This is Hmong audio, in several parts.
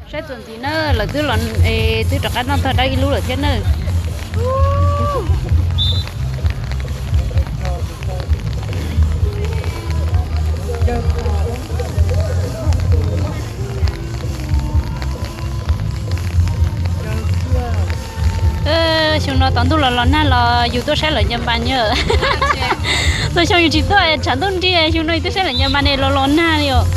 Saib txuas ntxiv na, lawv twb los, twb rov qab noj tag dab ib lub lawm thiab na. Xyoo no tom ntuj los los nag los yus tuaj saib lawv ncaws npas na. Txhua xyoo yus tsis tuaj tshav ntuj nrig, xyoo no yus tuaj saib lawv ncaws npas ne los los nag li os.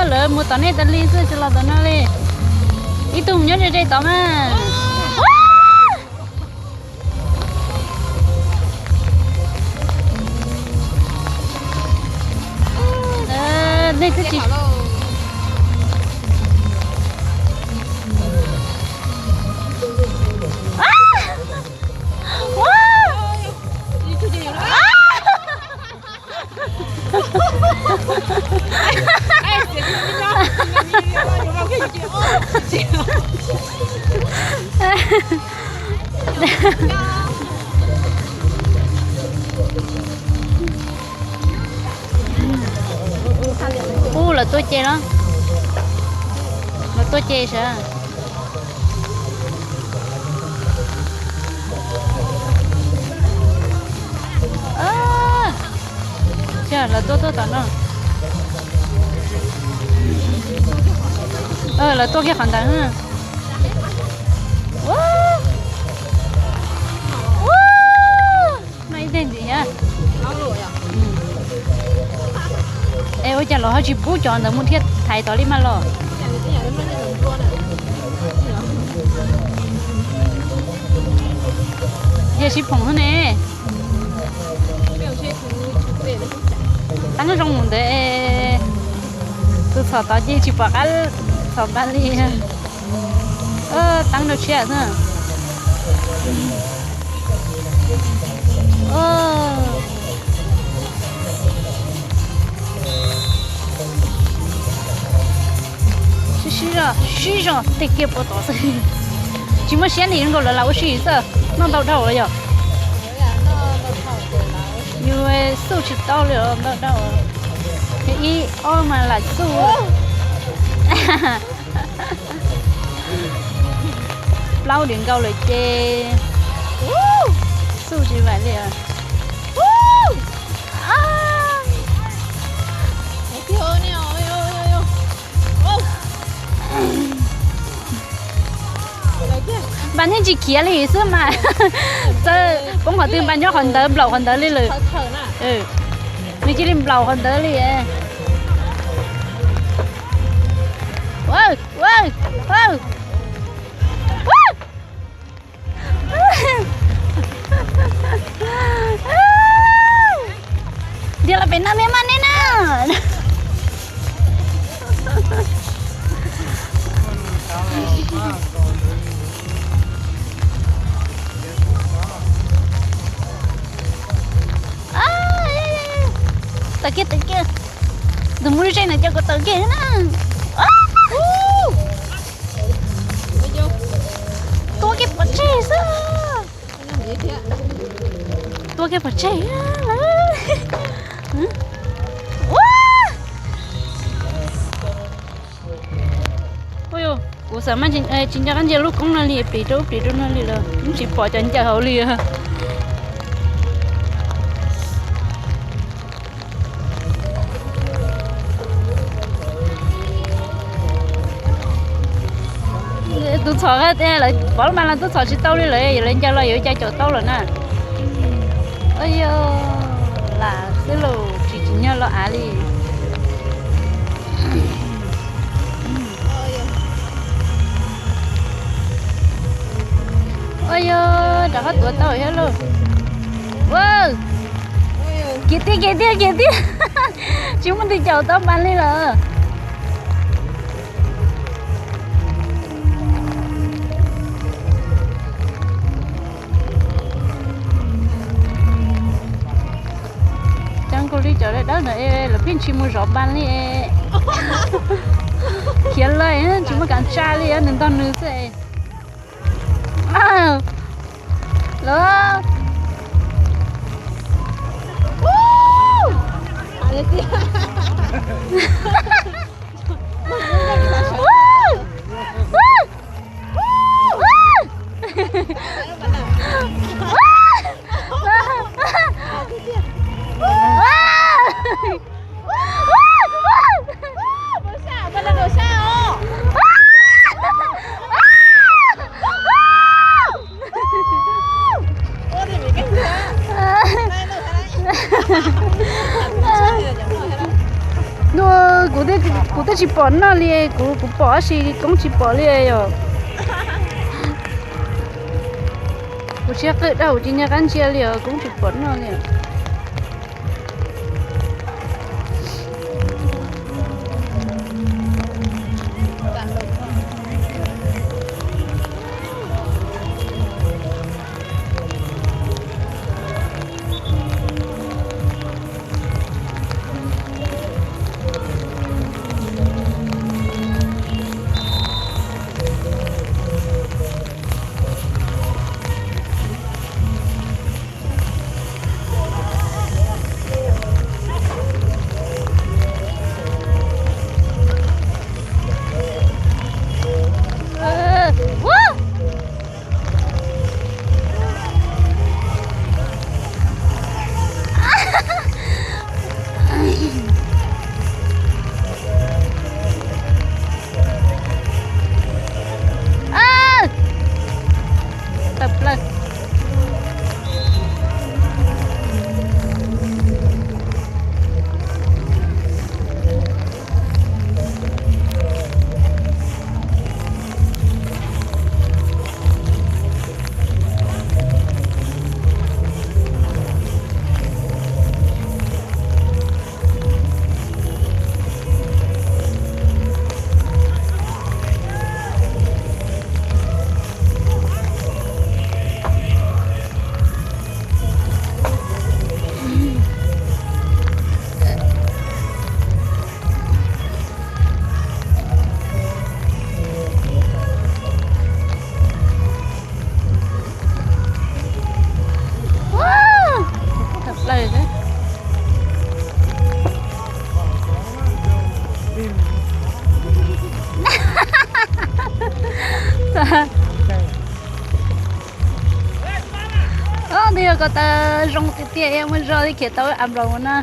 Lawv mus tom nej tas li xwb tsis los tom no li. Ib tug mus nyob ze ze tod mas. Nej twb tsis Ub, lawv tuaj ce los? Lawv tuaj ce sav? Lawv tuaj tuaj tom no. Lawv tuaj kiag qhov ntawd. Noj ib teg ntxiv thiab. Es ua cas los ho tsis pub cov ntawd mus thiaj thaiv tod li mas los? Yog sib phoom xwb ne. Teeb zoo mus ntawd, tus txhom tod ces tsis pom qab txhom npav li. Teeb rau tshiab xwb. Sib sib zog, sib zog tej kiag puas tom xwb. Tsis muaj siab nti zoo nkaus lawv lam ua si xwb, noj ntau dhau los yog. Yus xuj tsis tau li os, ntau dhau. Ib ob mas lam xuj. Plaub dim nkaus lawm ces xuj tsis vais li. Npas yeej tsis khiav li xwb mas. Txawm poob qhov twg npas nyob qhov ntawd, nplaum qhov ntawd li lawm. Nws cia li nplaum qhov ntawd li. Ntiag los pem no thiab mas nej na. Tawm kiag, tawm kiag. Tus muaj lub zeej no coj kuv tawm kiag na. Tua kiag pov tseg xwb. Tua kiag pov tseg. Kuv xav mas tsis nco qab ntsia lub koob no li, plis rau ub plis rau no li los tsis pom cov ncaws hauv li. Tus txhom, pov mas los tub txhom tsis tau li lawm, yog lawv ncaws los yuav cai caum tau lawm na. Ua yog lam xwb los tsis tsim nyog los av li. Ua yog rov qab tuav tau thiab lauj. Kiag tiag, kiag tiag, kiag tiag. Tsis muaj tus caum tau Npas li lawm. Cov nkaus li cov dawb dawb ntawd lawv pheej tsis mus zov Npas li. Khiav lawm tsis muaj kav tsa li, nws ntog nws xwb. Los. Kuv, kuv twb tsis pom noj li, kuv, kuv pom tab sis Koob tsis pom li yom. Kuv siab qw dag kuv tsis nco qab ntsia li os, Koob tsis pom noj li. Tawm plaws. Tawm plaws xwb. Twb yog ko taw zoo tiag tiag, muaj zog li khiav tau ab nplaum na.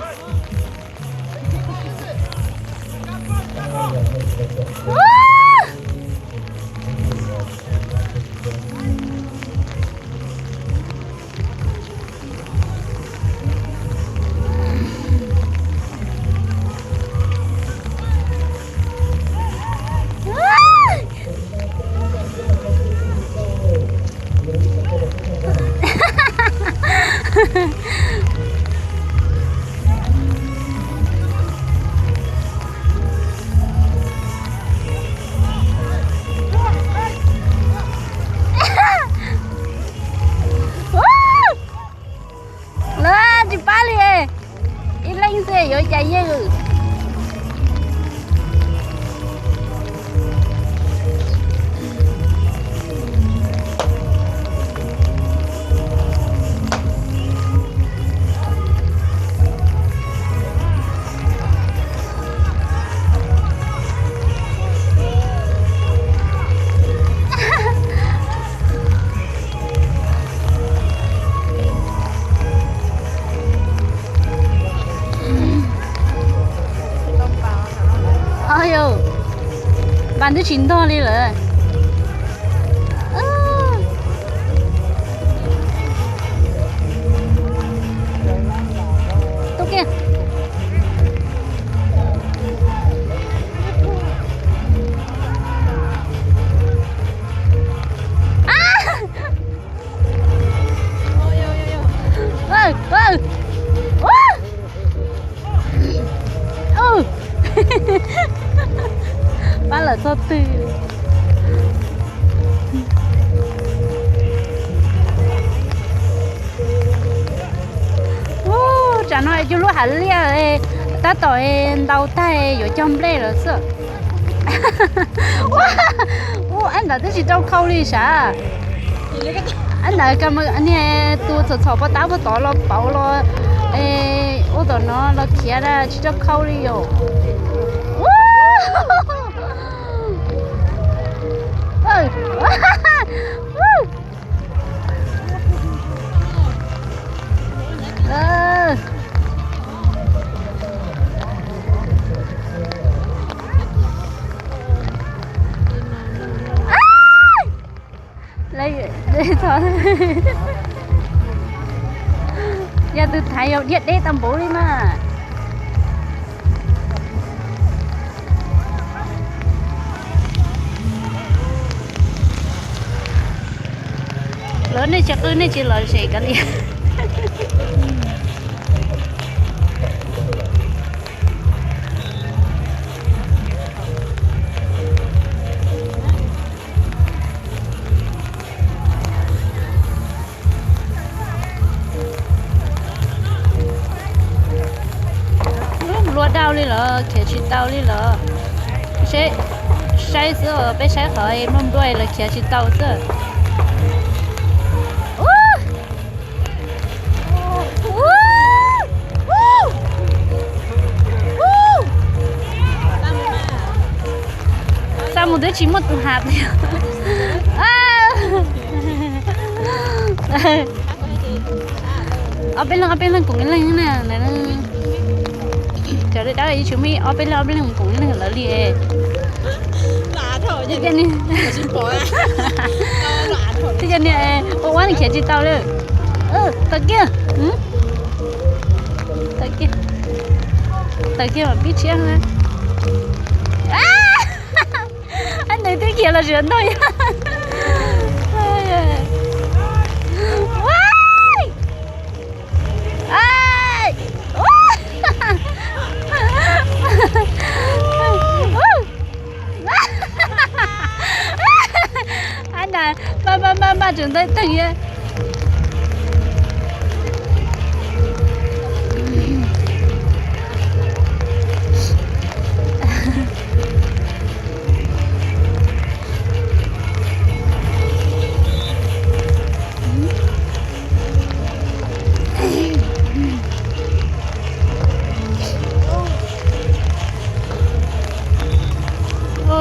Lawv tsis pab li, ib leeg xwb yuav cas yeej. Yog, Npas twb tsis ntog li lawm. Tuaj kiag. Pab lawm txog twg. Ub, tsam no cov lub hav liaj tab tom ntau tag yuav cog nplej lawm xwb. Ub, ab ntawd twb tsis rau khau li sav. Ab ntawd niag tus txhom txhom pov tab pov tod los pauv los ua tom no los khiav na tsis rau khau li yom. Yog tus thaiv yog diaj deb tau npaum li mas. Lawv nej tsis qw nej tsis lom zem kov li. Lub nplua dau li lawm khiav tsis tau li lawm. Saib xwb peb saib qhov nplua nplua lawm khiav tsis tau xwb. Xa mus twb tsis muaj tus has tias. Ob peb leeg ob peb leeg koom ib leeg na. Cov dawb dawb yeej tsis muaj ob peb leeg ob peb leeg koom ib leeg lawv li. Twb cov niag ua ua khiav tsis tau li. Tawm kiag, tawm kiag, tawm kiag mam pib tshiab na. Ab nws twb khiav los tsis ntau yog. Ab na, npaj npaj npaj npaj tseem ntaij teeg yom.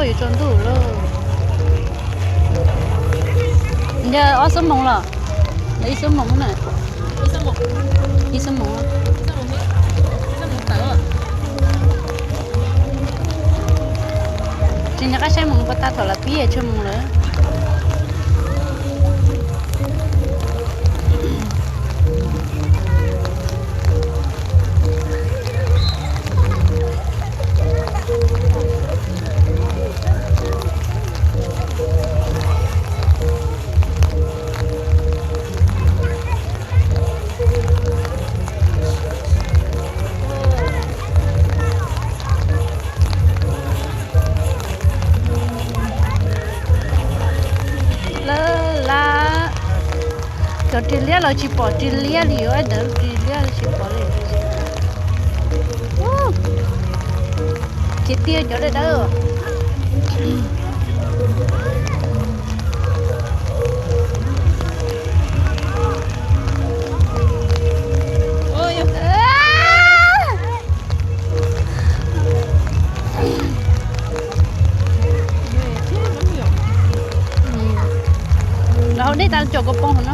Yuav tsaus ntuj lawm. Yog ob xuab moos los? Ib xuab moos na. Ib xuab moos. Tsis nco qab saib moos puas tag thaum lawv pib tsawg moos lawm. Lawv lab cov ris liab los tsis pom ris liab li, yuav ntawd ris liab los tsis pom li. Khiav tiag cov dawb dawb. Lawv hauv dej tas caum kos poob hauv no.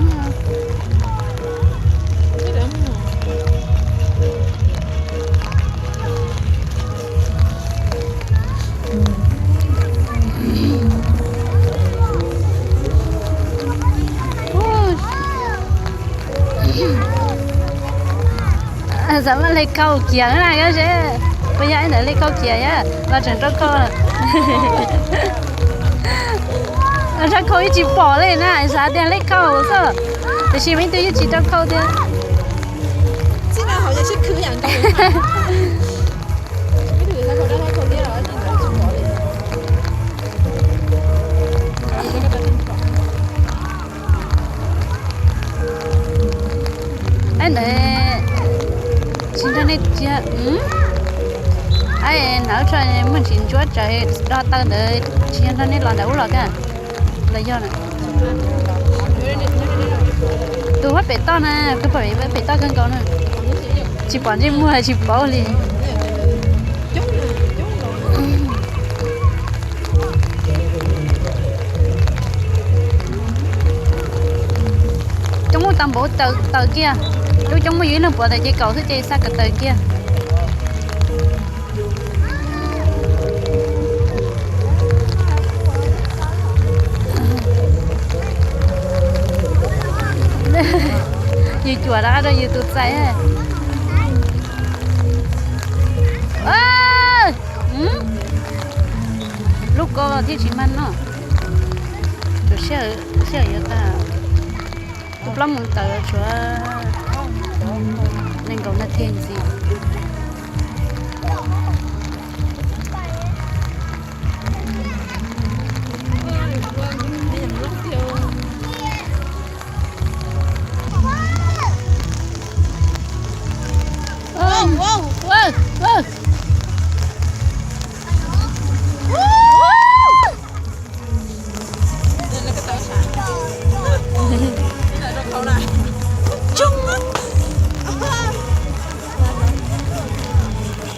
Xav maj le khau khiav na, yog puas yog ib ntawd le khau khiav yog los tseem rau khau. Rau khau ib tsis pom li na, xav tias le khau xwb, tiam sis mas ib tug yeej tsis rau khau tiag. Ai, hnav tso muaj ntsis ntsuab tsawv, do taw ntawd tsis yog nrog nej los ntawm ub los thiab. Los yog na. Tus huab pem toj na, tus pem, pem toj kawg nkaus na. Tsis pom ntsej muag tsis paub li. Coob muaj tau npaum taws kiag, coob coob muaj yus ib leeg puav taws ces kaum xwb ces xaj kom taws kiag. Yus cuam rov qab rau yus tus txais. Lub ko thiaj tsis mag noj. Tshuav sij hawm yuav tag, kuv plaub moos tawm tshuav nees nkaum nas this ntxiv.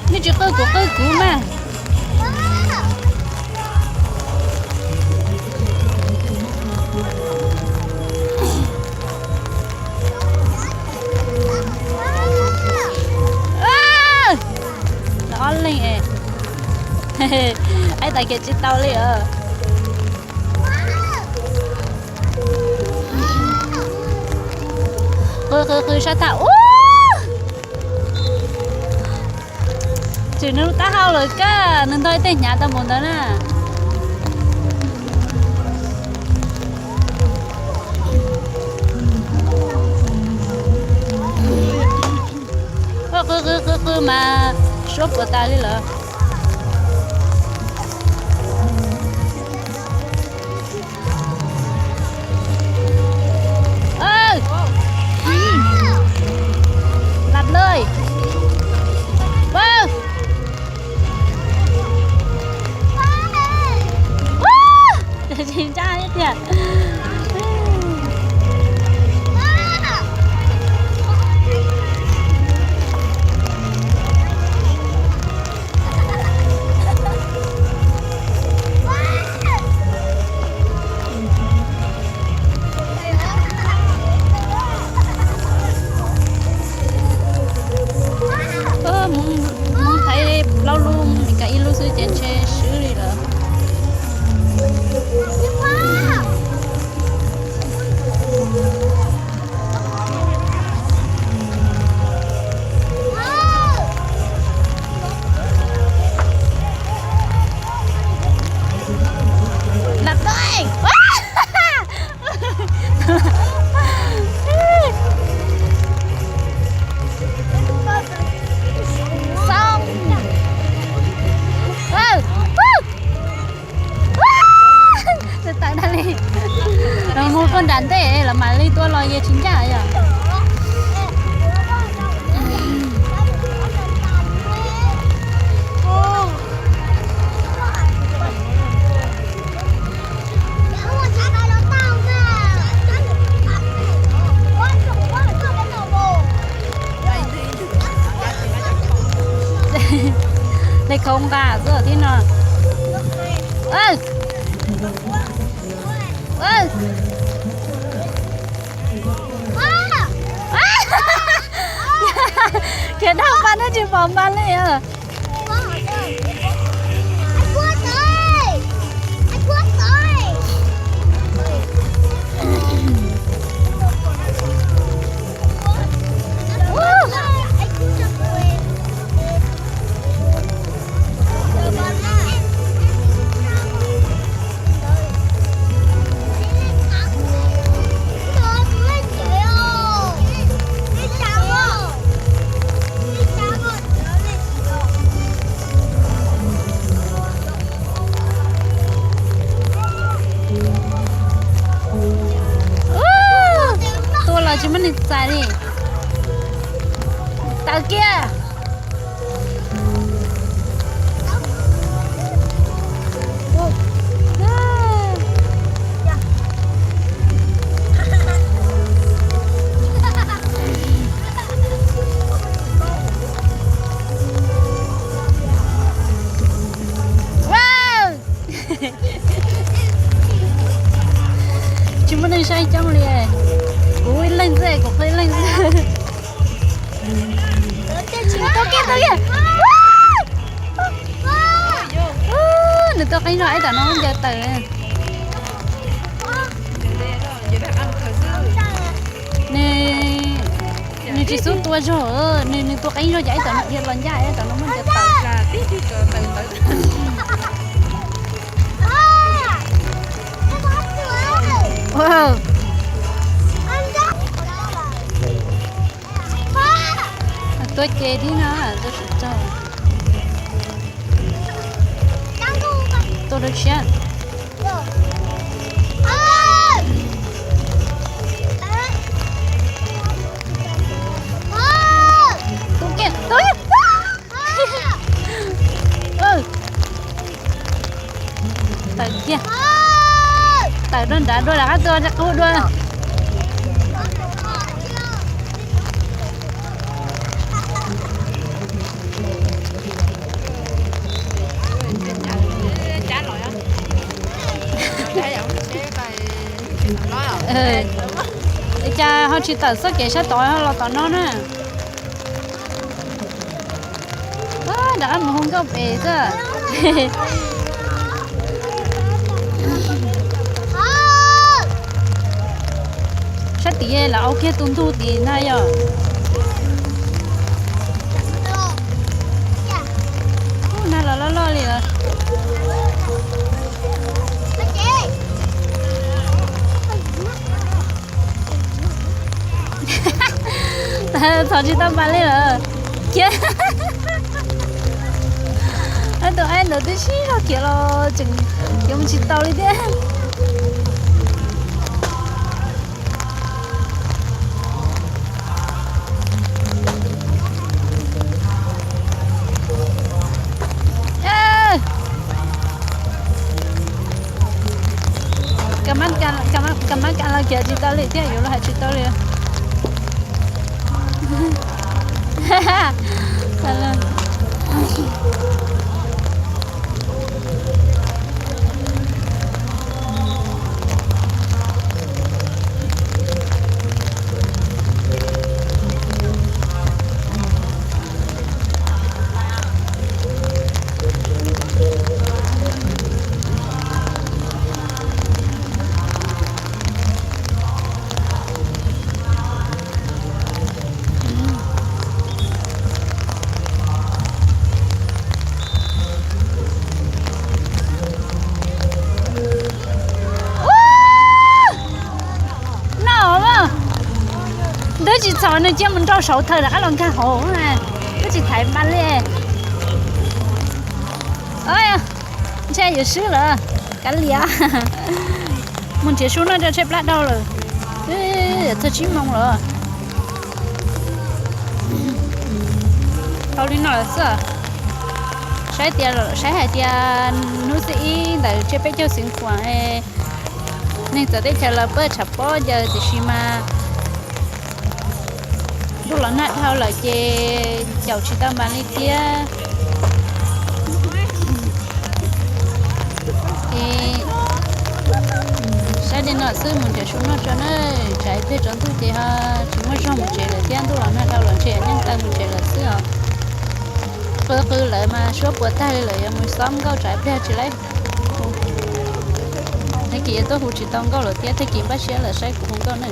Nej tsis qw kuv qw kuv mas. Ob leeg es, ib tag kiag tsis tau li os. Qw qw qw sab tag ub. Tseem nws lub taub hau lawm kawg, nws ntog ib tej hnyav tau npaum ntawd na. Qw qw qw qw mas suab puas tas li lawm. Lap lawm. Tsis ncaj tiag. Hmoob Thaib plaub lub, Meskas ib lub xwb ces ntshe swb li lawm. Lap dois. Tawm tawm dag li. Mus puag nram ntej los mam li tua los yeej tsis ncaj yom. Li khaub nqa xwb thiab no. Khiav dhau pas neb tsis pom npas li. Tua los tsis muaj neeg txais li. Tawm kiag. Ib zog ib tam no muab ncaws tawm. Nws, nws tsis xub tua zog, nws, nws tua qeeb zog ces ib tam no dhia los ncaj, ib tam no muab ncaws tawm. Tua ces dib no, tua tsis raug. Tua rau siab. Tawm kiag. Tawm dua nrad dua, rov qab tua qub dua. Cas ho tsis tawm txoj kev sab tod los tom no na. Rov qab mus hu nkauj pem xwb. Sab tid lawv ua kiag tus ntug tid na yog. Ub, nag los loj loj li lawm. Thov tsis tau npas li lawm. Khiav. Tus aib ntawd twb sib zog khiav los tseem khiav mus tsis tau li thiab. Kab mab kas los khiav tsis tau li thiab, yuav los hais tsis tau li. No mas, twb tsis txhaum nws cia mus nrau saud thaws rov qab los nkag hauv, twb tsis thaiv npas li. Ntshe yuav swb lawm, kav liam. Mus nrhiav su noj tso, tshaib plab dhau lawm. Twb txog tsib moos lawm. Tau li no lawm xwb. Saib tias, saib hais tias hnub xiab ib ntawm tsiab peb caug xeev khuam, neeg txawv teb chaws los pab tshav pob ncaws, tiam sis mas ntuj los nag dhau lawm ces caum tsis tau npas li thiab. Es saib li no xwb, mus nrhiav su noj tso na, tsam ib pliag tsaus ntuj ces ho tsis muaj zog mus tsev lawm thiab, ntuj los nag dhau lawm ntshe yeej tau mus tsev lawm xwb os. Qw qw lawv mas suab puas tag li lawm, yuav mus xob nkauj tsam ib pliag tsis laib hu. Tag kis yuav tuaj hu tsis tau nkauj lawm thiab, tag kis npaj siab lawm saib kuv hu nkauj ne.